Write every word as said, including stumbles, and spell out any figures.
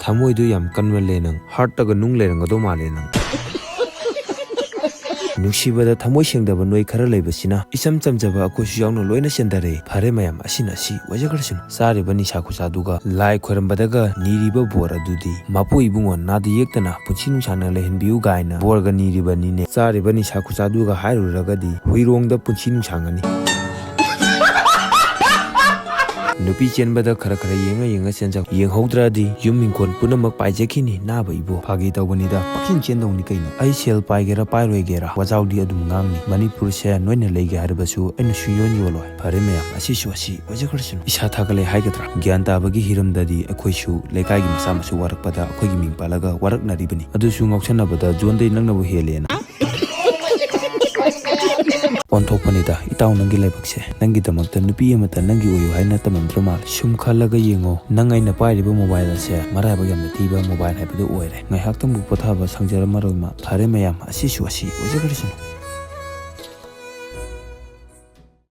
ꯊꯃꯣꯏꯗꯨ ꯌꯥꯝ ꯀꯟꯃꯜꯂꯦ ꯅꯪ, ꯍꯥꯔꯠꯇꯒ ꯅꯨꯡ ꯂꯩꯔꯝꯒꯗꯧ ꯃꯥꯜꯂꯦ ꯅꯪ꯫ ꯅꯨꯡꯁꯤꯕꯗ ꯊꯃꯣꯏ ꯁꯦꯡꯗꯕ ꯅꯣꯏ ꯈꯔ ꯂꯩꯕꯁꯤꯅ ꯏꯆꯝ ꯆꯝꯖꯕ ꯑꯩꯈꯣꯏꯁꯨ ꯌꯥꯎꯅ ꯂꯣꯏꯅ ꯆꯦꯟꯊꯔꯦ꯫ ꯐꯔꯦ ꯃꯌꯥꯝ, ꯑꯁꯤꯅ ꯑꯁꯤ ꯑꯣꯏꯖꯈ꯭ꯔꯁꯅꯨ꯫ ꯆꯥꯔꯤꯕ ꯅꯤꯁꯥ ꯈꯨꯁꯥꯗꯨꯒ ꯂꯥꯏ ꯈꯣꯏꯔꯝꯕꯗꯒ ꯅꯤꯔꯤꯕ ꯕꯣꯔ ꯑꯗꯨꯗꯤ, "ꯃꯄꯨ ꯏꯕꯨꯡꯉꯣ, ꯅꯥꯗ ꯌꯦꯛꯇꯅ ꯄꯨꯟꯁꯤ ꯅꯨꯡꯁꯥꯡꯅ ꯂꯩꯍꯟꯕꯤꯌꯨ" ꯀꯥꯏꯅ ꯕꯣꯔꯒ ꯅꯤꯔꯤꯕꯅꯤꯅꯦ꯫ ꯆꯥꯔꯤꯕ ꯅꯤꯁꯥ ꯈꯨꯁꯥꯗꯨꯒ ꯍꯥꯏꯔꯨꯔꯒꯗꯤ ꯍꯨꯏꯔꯣꯡꯗ ꯄꯨꯟꯁꯤ ꯅꯨꯡꯁꯥꯡꯉꯅꯤ꯫ ꯅꯨꯄꯤ ꯆꯦꯟꯕꯗ ꯈꯔ ꯈꯔ ꯌꯦꯡꯉ ꯌꯦꯡꯉ ꯆꯦꯟꯖꯧ꯫ ꯌꯦꯡꯍꯧꯗ꯭ꯔꯗꯤ ꯌꯨꯝ ꯏꯪꯈꯣꯜ ꯄꯨꯝꯅꯃꯛ ꯄꯥꯏꯖꯈꯤꯅꯤ ꯅꯥꯕ ꯏꯕꯣ꯫ ꯐꯥꯒꯤ ꯇꯧꯕꯅꯤꯗ, ꯄꯪꯆꯦꯟ ꯆꯦꯟꯗꯧꯅꯤ ꯀꯩꯅꯣ꯫ ꯑꯩ ꯁꯦꯜ ꯄꯥꯏꯒꯦꯔꯥ ꯄꯥꯏꯔꯣꯏꯒꯦꯔꯥ ꯋꯥꯖꯥꯎꯗꯤ ꯑꯗꯨꯝ ꯉꯥꯡꯅꯤ꯫ ꯃꯅꯤꯄꯨꯔꯁꯦ ꯅꯣꯏꯅ ꯂꯩꯒꯦ ꯍꯥꯏꯔꯕꯁꯨ ꯑꯩꯅ ꯁꯨꯡꯌꯣꯟ ꯌꯣꯜꯂꯣꯏ꯫ ꯐꯔꯦ ꯃꯌꯥꯝ, ꯑꯁꯤꯁꯨ ꯑꯁꯤ ꯑꯣꯏꯖꯈ꯭ꯔꯁꯅꯨ꯫ ꯏꯁꯥ ꯊꯥꯒꯠꯂꯦ ꯍꯥꯏꯒꯗ꯭ꯔꯥ? ꯒ꯭ꯌꯥꯟ ꯇꯥꯕꯒꯤ ꯍꯤꯔꯝꯗꯗꯤ ꯑꯩꯈꯣꯏꯁꯨ ꯂꯩꯀꯥꯏꯒꯤ ꯃꯆꯥ ꯃꯁꯨ ꯋꯥꯔꯛꯄꯗ ꯑꯩꯈꯣꯏꯒꯤ ꯃꯤꯡ ꯄꯜꯂꯒ ꯋꯥꯔꯛꯅꯔꯤꯕꯅꯤ꯫ ꯑꯗꯨꯁꯨ ꯉꯥꯎꯁꯟꯅꯕꯗ ꯖꯣꯟꯗꯩ ꯅꯛꯅꯕ ꯍꯦꯜꯂꯦꯅ꯫ ꯑꯣꯟꯊꯣꯛꯄꯅꯤꯗ ꯏꯇꯥꯎ, ꯅꯪꯒꯤ ꯂꯥꯏꯕꯛꯁꯦ꯫ ꯅꯪꯒꯤꯗꯃꯛꯇ ꯅꯨꯄꯤ ꯑꯃꯇ ꯅꯪꯒꯤ ꯑꯣꯏꯌꯨ ꯍꯥꯏꯅ ꯇꯝꯃꯝꯗ꯭ꯔ ꯃꯥꯜꯂꯦ꯫ ꯁꯨꯝ ꯈꯜꯂꯒ ꯌꯦꯡꯉꯣ, ꯅꯪ ꯑꯩꯅ ꯄꯥꯏꯔꯤꯕ ꯃꯣꯕꯥꯏꯜ ꯑꯁꯦ ꯃꯔꯥꯏꯕꯛ ꯌꯥꯝꯅ ꯊꯤꯕ ꯃꯣꯕꯥꯏꯜ ꯍꯥꯏꯕꯗꯨ ꯑꯣꯏꯔꯦ꯫ ꯉꯥꯏꯍꯥꯛꯇꯪꯕꯨ ꯄꯣꯊꯥꯕ ꯁꯪꯖꯔꯝꯃꯔꯣꯏ ꯃꯥ꯫ ꯐꯔꯦ ꯃꯌꯥꯝ, ꯑꯁꯤꯁꯨ ꯑꯁꯤ ꯑꯣꯏꯖꯈ꯭ꯔꯁꯅꯨ꯫